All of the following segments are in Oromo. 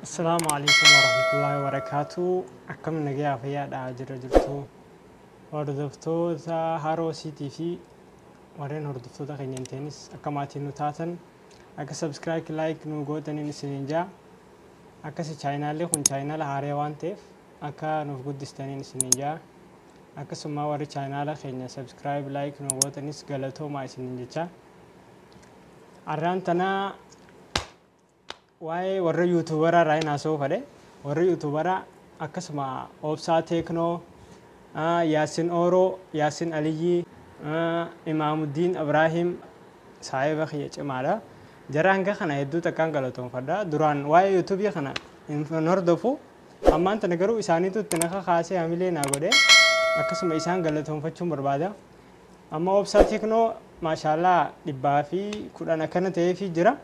Assalaamu alaikum warahmatullahi wabarakaatu. Akkam nagayaa fayyaadha jira jirtu. Hordoftoota Haroo Siitii fi warreen hordoftoota keenya hin ta'inis akka maatiin nu taatan, akka subscribe, like nu gootaniin isiniin jaa. Akkasi chaayinaalli kun chaayinaala haaraa waan ta'eef akka nuuf guddistaniin isiniin jaa. Akkasuma warri chaayinaala keenya subscribe, like nu gootanis galatoomaa isiniin jecha. Har'aan tanaa waa'ee warra yuutuubaraa irraa hin haasa'uu fedhe. Warri yuutuubaraa akkasuma Obsaa Teeknoo, Yaasin Ooroo, Yaasin Aliyyii, Imaamuddin Ibraahim saahiba kiyya cimaadha. Jara hanga kana hedduu takkaan galatoonfadha. Duraan waa'ee yuutuubii kana hin hordofu. Ammaan tana garuu isaaniitu itti na kakaasee hamilee naa godhe. Akkasuma isaan galatoonfachuun barbaada. Amma Obsaa Teeknoo maashaallah 110 akkana ta'eefii jira.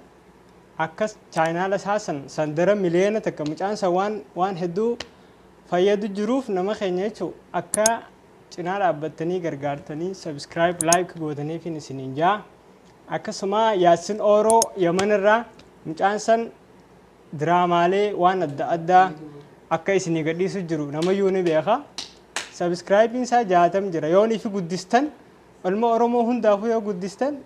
Akkas chaayinaala isaa san sandara 1 million mucaan san waan hedduu fayyadu jiruuf nama keenya jechuun akka cinaa dhaabbattanii gargaartanii subscribe, like gootaniifin isiniin jaa. Akkasuma Yaasin Ooroo Yaman irraa mucaan san diraamaalee waan adda addaa akka isinii gadhiisu jiru namayyuu ni beeka. Subscribe isaa 60 jira. Yoon ifi guddistan, ilma Oromoo hundaafuu yoo guddistan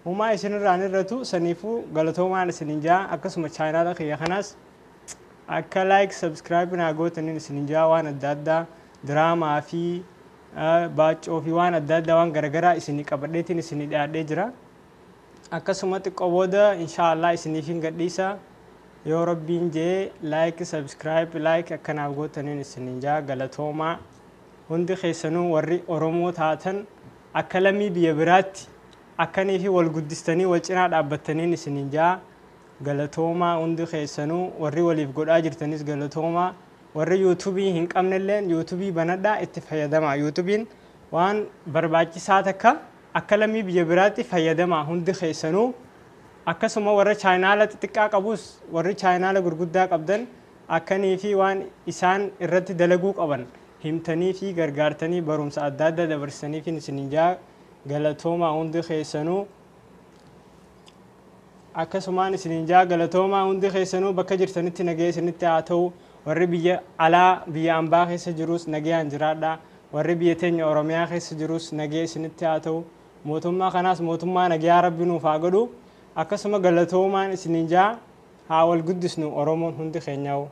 humaa isinirraan irratu. Saniifuu galatoomaan isinin jaa. Akkasuma chaayinaala kiyya kanaas akka like, subscribe naa gootaniin isinin jaa. Waan adda addaa, diraamaa fi baaccoo fi waan adda addaa, waan garagaraa isinii qabadheetiin isinii dhiyaadhee jira. Akkasuma xiqqoo booda inshaallah isiniif hin gadhiisa yoo Rabbiin jee. Like, subscribe, like akkanaaf gootaniin isinin jaa. Galatoomaa hundi keessanuu. Warri Oromoo taatan akka lammii biyya biraatti akkanii fi wal guddistanii wal cinaa dhaabbattaniin isinin jaa. Galatoomaa hundi keessanuu. Warri waliif godhaa jirtanis galatoomaa. Warri yuutuubii hin qabnelleen yuutuubii banadhaa, itti fayyadamaa. Yuutuubiin waan barbaachisaa takka, akka lammii biyya biraatti fayyadamaa hundi keessanuu. Akkasuma warra chaayinaala xixiqqaa qabus, warri chaayinaala gurguddaa qabdan akkanii fi waan isaan irratti dalaguu qaban himtanii fi gargaartanii barumsa adda addaa dabarsanii fi isinin jaa. Galatoomaa hundi keessanuu. Akkasumaan isinin jaa, galatoomaa hundi keessanuu. Bakka jirtanitti nagaya isinitti haa ta'u. Warri biyya alaa, biyya ambaa keessa jirus nagayaan jiraadha. Warri biyya teenya Oromiyaa keessa jirus nagaya isinitti haa ta'u. Mootummaa kanaas mootummaa nagayaa Rabbi nuuf haa godhu. Akkasuma galatoomaan isinin jaa. Haa wal guddisnu Oromoon hundi keenyaa'u.